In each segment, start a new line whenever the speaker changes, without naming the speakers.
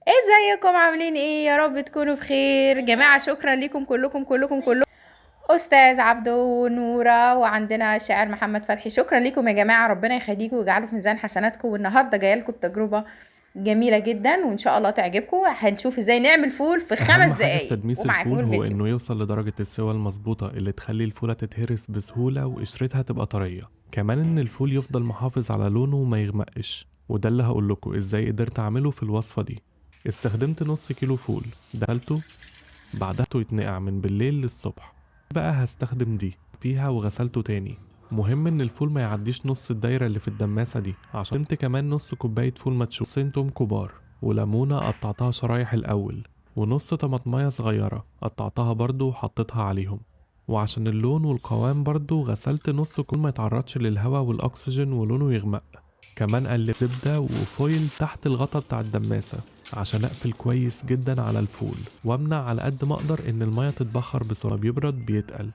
ازيكم عاملين ايه؟ يا رب تكونوا بخير جماعة. شكرا لكم كلكم كلكم كلكم، استاذ عبده ونوره وعندنا الشاعر محمد فتحي. شكرا لكم يا جماعة، ربنا يخليكم ويجعله في ميزان حسناتكم. والنهارده جاية لكم بتجربه جميلة جدا وان شاء الله تعجبكم. هنشوف ازاي نعمل فول في
أهم
5
حاجة في
دقايق
تدميس
ومعاكم
الفول هو
الفيديو.
إنه يوصل لدرجة السوى المظبوطة اللي تخلي الفولة تتهرس بسهولة وقشرتها تبقى طرية، كمان إن الفول يفضل محافظ على لونه وما يغمقش، وده اللي هقولكوا إزاي قدرت أعمله في الوصفة دي. استخدمت نص كيلو فول، دخلته بعدها يتنقع من بالليل للصبح. بقى هستخدم دي فيها وغسلته تاني. مهم ان الفول ما يعديش نص الدايرة اللي في الدماسة دي، عشان قمت كمان نص كوباية فول مدشوش، سن توم كبار، وليمونة قطعتها شرايح الأول، ونص طماطماية صغيرة قطعتها برضو وحطيتها عليهم. وعشان اللون والقوام برضو غسلت نص كوب ما يتعرضش للهواء والأكسجين ولونه يغمق. كمان قلبت زبدة وفويل تحت الغطا بتاع الدماسة عشان أقفل كويس جدا على الفول وأمنع على قد ما أقدر إن المية تتبخر بسرعة، بيبرد بيتقل.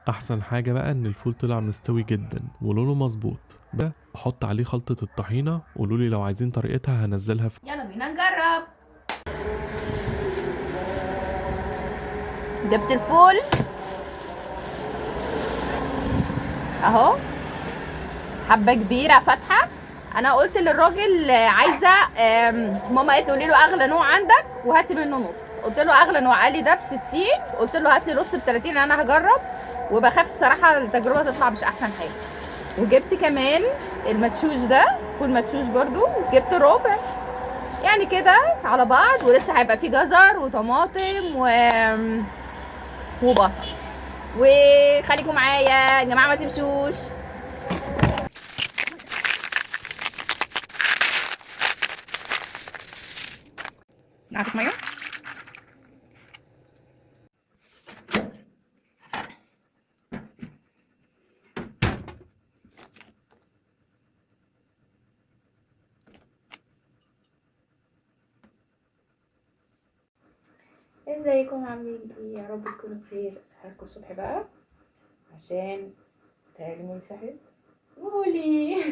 أحسن حاجة بقى إن الفول طلع مستوي جدا ولونه مظبوط. بقى أحط عليه خلطة الطحينة، قولولي لو عايزين طريقتها هنزلها في.
يلا بينا نجرب. جبت الفول اهو، حبة كبيرة فاتحة. انا قلت للراجل عايزة، ماما قالت له قولي له اغلى نوع عندك وهاتي منه نص. قلت له اغلى نوع، قال لي ده ب60، قلت له هات لي نص ب30، انا هجرب وبخاف بصراحة التجربة تطلع مش احسن حاجة. وجبت كمان المدشوش ده، فول مدشوش برضو، جبت ربع يعني كده على بعض. ولسه هيبقى فيه جزر وطماطم وبصل. وخليكم معايا يا جماعة ما تمشوش. نعطيك مية. ازيكم عاملين ايه؟ يا رب تكونوا بخير. اصحى لكم الصبح بقى عشان تهيألي مولي صحيت. مولي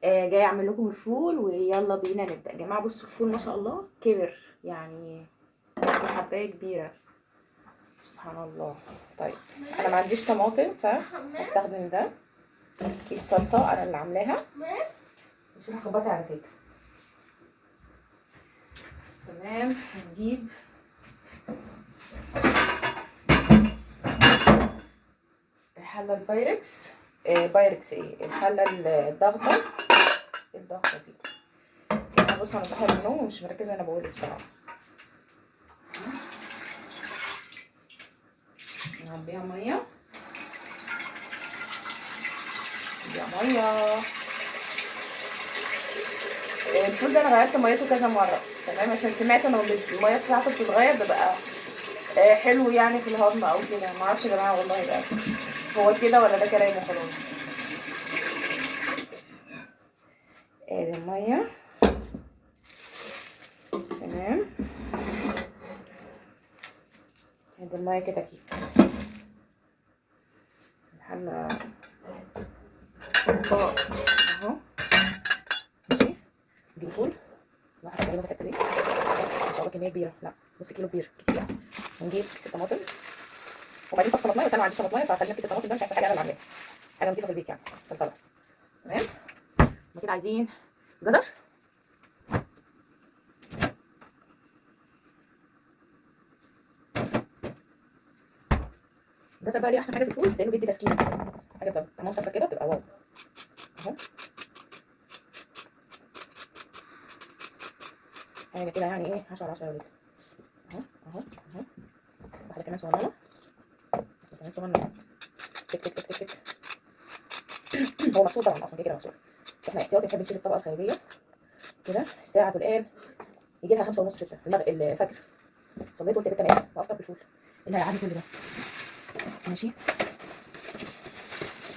جاي اعمل لكم الفول ويلا بينا نبدأ. يا جماعة بصوا الفول ما شاء الله كبر، يعني حباية كبيرة سبحان الله. طيب انا ما عنديش طماطم فهستخدم ده كيس صلصة انا اللي عاملاها. مش هخبطها على تيتا. تمام. هنجيب الحلة البايركس، بايركس ايه الحلة الضغطة، الضغطة دي. بص انا صاحية من النوم ومش مركزة انا بقول ايه بصراحة. نعبيها مية، نعبيها مية. الفول ده انا غيرت ميته كذا مرة، تمام، عشان سمعت ان المية بتاعته بتتغير بيبقى حلو يعني في الهضم او كده. ما اعرفش يا جماعة والله بقى هو كده ولا ده كلام وخلاص. ادي المية، تمام. ادي المية كده كده. الحلة اهو ماشي. نجيب فول واحد صغيرة في الحتة دي ان شاء الله، كمية كبيرة، لا نص كيلو كبير كتير يعني. ونجيب كيس الطماطم وبعدين نحط طماطميه، بس انا ما عنديش طماطميه فخلينا كيس الطماطم ده، مش احسن حاجة انا اللي عاملاها، حاجة نضيفه في البيت يعني، صلصه. تمام. هما كده عايزين جزر، الجزر بقى ليه احسن حاجة في الفول لانه بيدي تسكين، حاجة بتبقى طعمها مسكر كده بتبقى wow اهو، حاجة كده يعني ايه 10 على 10 يا ولاد. اهو اهو اهو. واحدة كمان صغننه، واحدة كمان صغننه، تك تك تك تك تك. هو مغسول طبعا اصلا كده مغسول، احنا احتياطي بنحب نشيل الطبقة الخارجية كده. الساعة الان يجي لها 5:30 6 الفجر. صليت قلت يا بنت انا ايه وافطر بالفول اللي هيعدي كل ده. ماشي.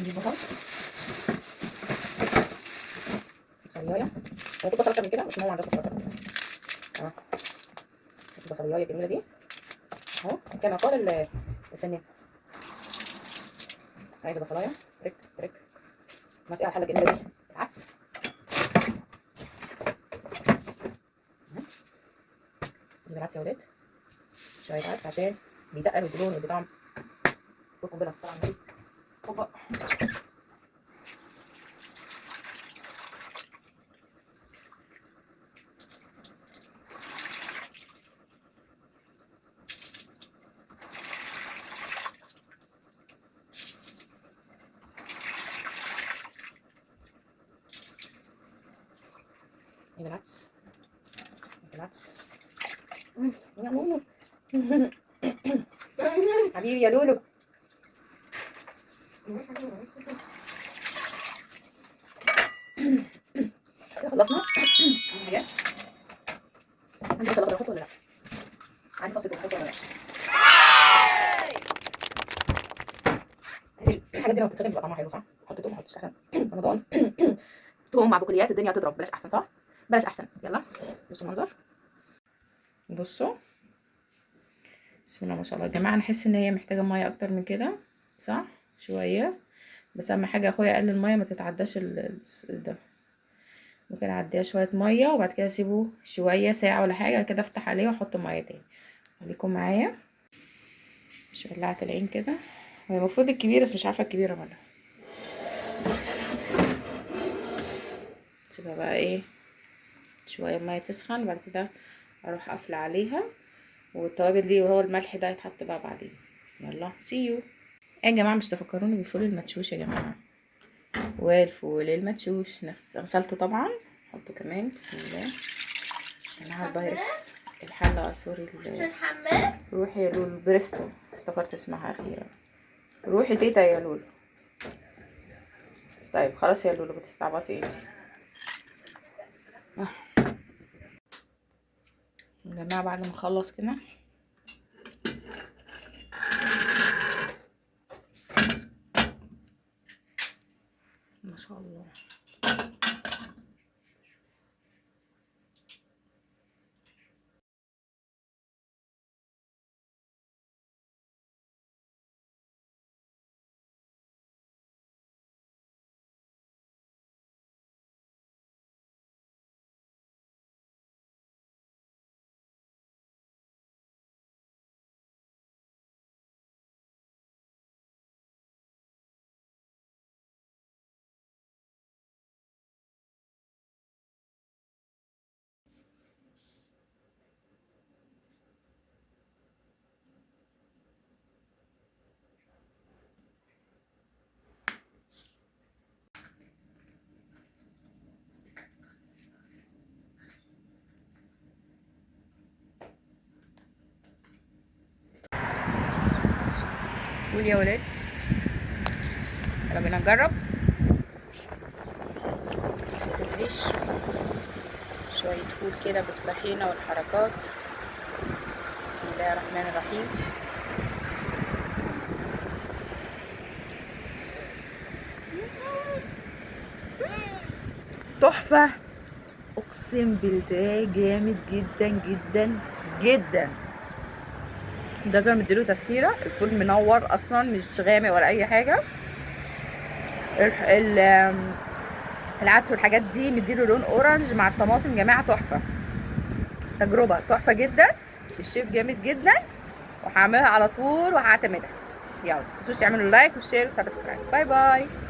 نجيب بصل، بصليايه، المفروض بصل اكتر من كده بس ماما عندها بصل اكتر. البصليايه الجميلة دي اهو كما قال الفنان. ادي بصلايه ترك ترك. ناقص ايه على الحلة الجميلة دي؟ العدس.
العدس يا ولاد، شوية عدس عشان بيدقل ويدي لون ويدي طعم. فوق قنبلة الصلاة على النبي. هوبا. العدس العدس يا لولو حبيبي يا لولو. خلصنا حاجات. عندي بصل اخضر احطه ولا لا؟ عندي فصل احطه ولا لا؟ الحاجات دي لما بتتخدم بيبقى طعمها حلو صح؟ حط توم ما احطش احسن. رمضان توم مع بقوليات الدنيا هتضرب. بلاش احسن صح؟ بلاش احسن. يلا بصوا المنظر، بصوا بسم الله ما شاء الله يا جماعة. انا احس ان هي محتاجه مية اكتر من كده صح؟ شوية بس. اهم حاجة يا اخويا اقلل المية، ما تتعداش ده. ممكن اعديها شوية مية وبعد كده اسيبه شوية ساعة ولا حاجة كده، افتح عليه واحط مية تاني. خليكم معايا. مش ولعت العين كده، هي المفروض الكبيرة بس مش عارفه الكبيرة ولا. سيبها بقى ايه شوية المية تسخن، بعد كده اروح قافله عليها. والتوابل دي وهو الملح ده هيتحط بقى بعدين. يلا see you. يا جماعة مش تفكروني بالفول المدشوش يا جماعة، والفول المدشوش غسلته طبعا، حطه كمان بسم الله. انا البايركس الحلة sorry
الحمام.
روحي يا لولو بريستو، افتكرت اسمها اخيرا. روحي تيتا يا لولو. طيب خلاص يا لولو بتستعبطي انتي. يا جماعة بعد ما اخلص كده ما شاء الله. قول يا ولاد، يلا بينا نجرب. العيش شوية فول كده بالطحينة والحركات. بسم الله الرحمن الرحيم. تحفة، اقسم بالله جامد جدا جدا جدا. الجزر مديله تسكيره، الفول منور اصلا مش غامق ولا اي حاجة. العدس والحاجات دي مديله لون orange مع الطماطم. جماعة تحفة، تجربه تحفة جدا. الشيف جامد جدا، وهعملها على طول وهعتمدها. يلا متنسوش تعملوا like و share و subscribe. bye bye.